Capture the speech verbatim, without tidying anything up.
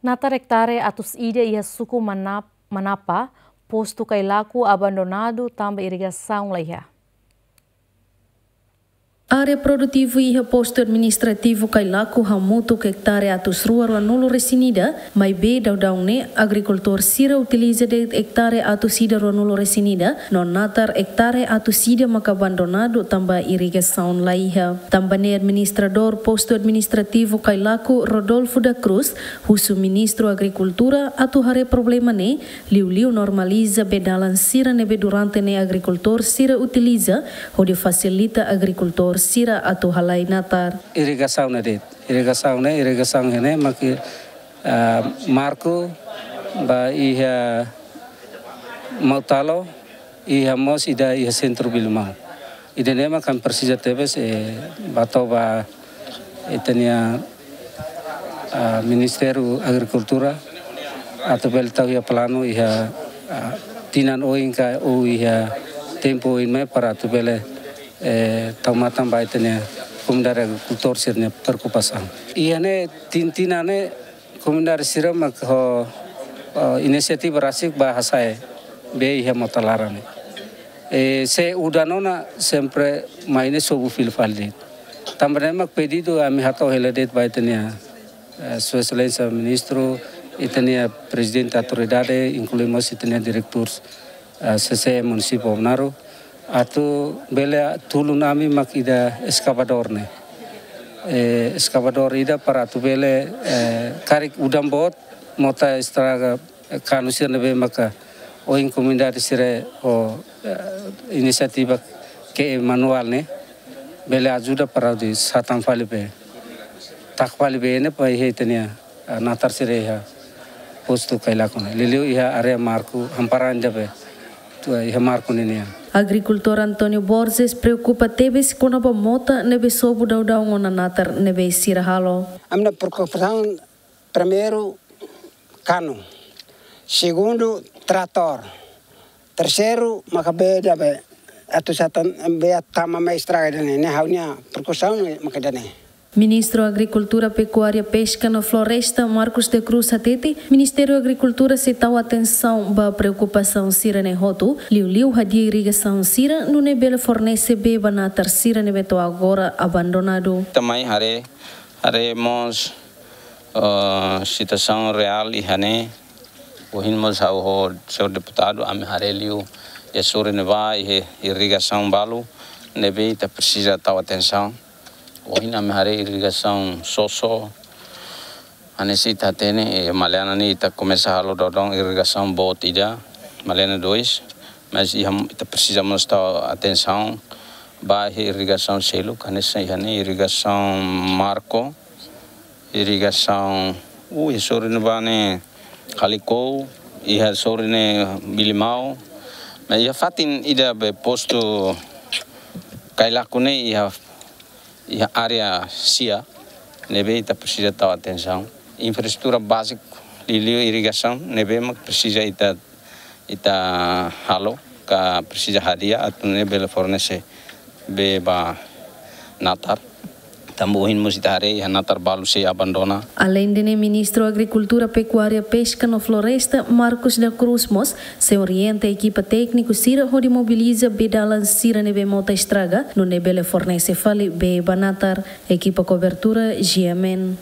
Natar ektare atus ida iha suku Manap-, Manapa, postu Kailaku abandonadu tanba irrigasaun laiha. Área produtivu iha postu administrativu Kailaku hamutuk ektare atus rua ruanulu resin ida, maibé daudaun ne'e agrikultór sira utiliza de'it ektare atus ida ruanulu resin ida, no natar ektare atus ida maka abandonadu tanba irrigasaun laiha. Tanba ne'e administradór postu administrativu Kailaku, Rodolfo da Cruz, husu Ministru Agrikultura atu haree problema ne'e, liuliu normaliza bee dalan sira ne'ebé durante ne'e agrikultór sira utiliza, hodi fasilita agrikultór sira atu halai natar. Irrigasaun ne'e de'it. Irrigasaun ne'e, irrigasaun ne'e mak, ah, marku ba iha Mautalo, iha mós ida iha sentru Bilimau. Ida-ne'e mak ami presiza tebes, eh, ba to'o ba ita-nia, ah, Ministériu Agrikultura atu bele tau iha planu iha, ah, tinan oin ka ou iha tempu oin mai para atu bele, eh, tau matan ba ita-nia komunidade agrikultór sira-nia preokupasaun. Iha ne'e tinan-tinan ne'e komunidade sira mak ho, eh, inisiativa rasik ba hasa'e bee iha mota laran ne'e. Eh, se udan ona sempre mai ne'e sobu fila fali de'it. Tanba ne'e mak pedidu ami hato'o hela de'it ba ita-nia, eh, Sua Exelénsia Ministru, ita-nia Prezidente Autoridade, inklui mós ita-nia diretór, eh, C C E Munisípiu Bobonaro, atu bele tulun ami mak ida eskavadór ne'e. Eh, eskavadór ida para atu bele, eh, karik udan boot, mota estraga, eh, kanu sira ne'ebé maka ohin komunidade sira ho, eh, inisiativa ke manuál ne'e, bele ajuda para hodi satan fali bee. Taka fali bee ne'e ba iha ita-nia, eh, natar sira iha postu Kailaku ne'e. Liuliu iha área marku, hamparan ida be, tu, eh, iha marku ne'e nian. Agrikultór António Borges preokupa tebes kona-ba mota ne'ebé sobu daudaun ona natar ne'ebé sira halo. Ami-nia preokupasaun primeiru kanu, segundu tratór, terseiru maka bee ida be atu satan bee tama mai estraga ida-ne'e, ne'e ha'u-nia preokupasaun maka ida-ne'e. Ministru Agrikultura, Pekuária, Peska no Floresta, Marcos da Cruz hatete, Ministériu Agrikultura sei tau atensaun ba preokupasaun sira-ne'e hotu, liuliu hadi'a irrigasaun sira, nune'e bele fornese bee ba natar sira ne'ebé to'o agora abandonadu. Ita mai haree, haree mós, eh, situasaun reál iha ne'e, ohin mós ha'u ho señór deputadu, ami haree liu iha sorin ne'ebá iha irrigasaun balu ne'ebé ita presiza tau atensaun. Ohin ami haree irrigasaun Soso, hanesan ita hatene, eh, Maliana ne'e ita komesa halo daudaun irrigasaun boot ida, Maliana dois, mas iha, ita presiza mós tau atensaun ba iha irrigasaun seluk, hanesan iha ne'e irrigasaun Marco, irrigasaun, uh, iha sorin ne'ebá ne'e Kalikou, iha sorin ne'e Bilimau, mas iha fatin ida be postu Kailaku ne'e iha, iha área sia, ne'ebé ita presiza tau atensaun. Infraestrutura báziku, liuliu irrigasaun, ne'ebé mak presiza ita, ita halo, ka presiza hadi'a, atu nune'e bele fornese bee ba natar. Tanba ohin mós ita haree iha natar balu sei abandona. Aleinde ne'e, Ministru Agrikultura, Pekuária, Peska no Floresta, Marcos da Cruz mós sei orienta ekipa tékniku sira hodi mobiliza bee dalan sira ne'ebé mota estraga, nune'e bele fornese fali bee ba natar. Ekipa kobertura, G M N.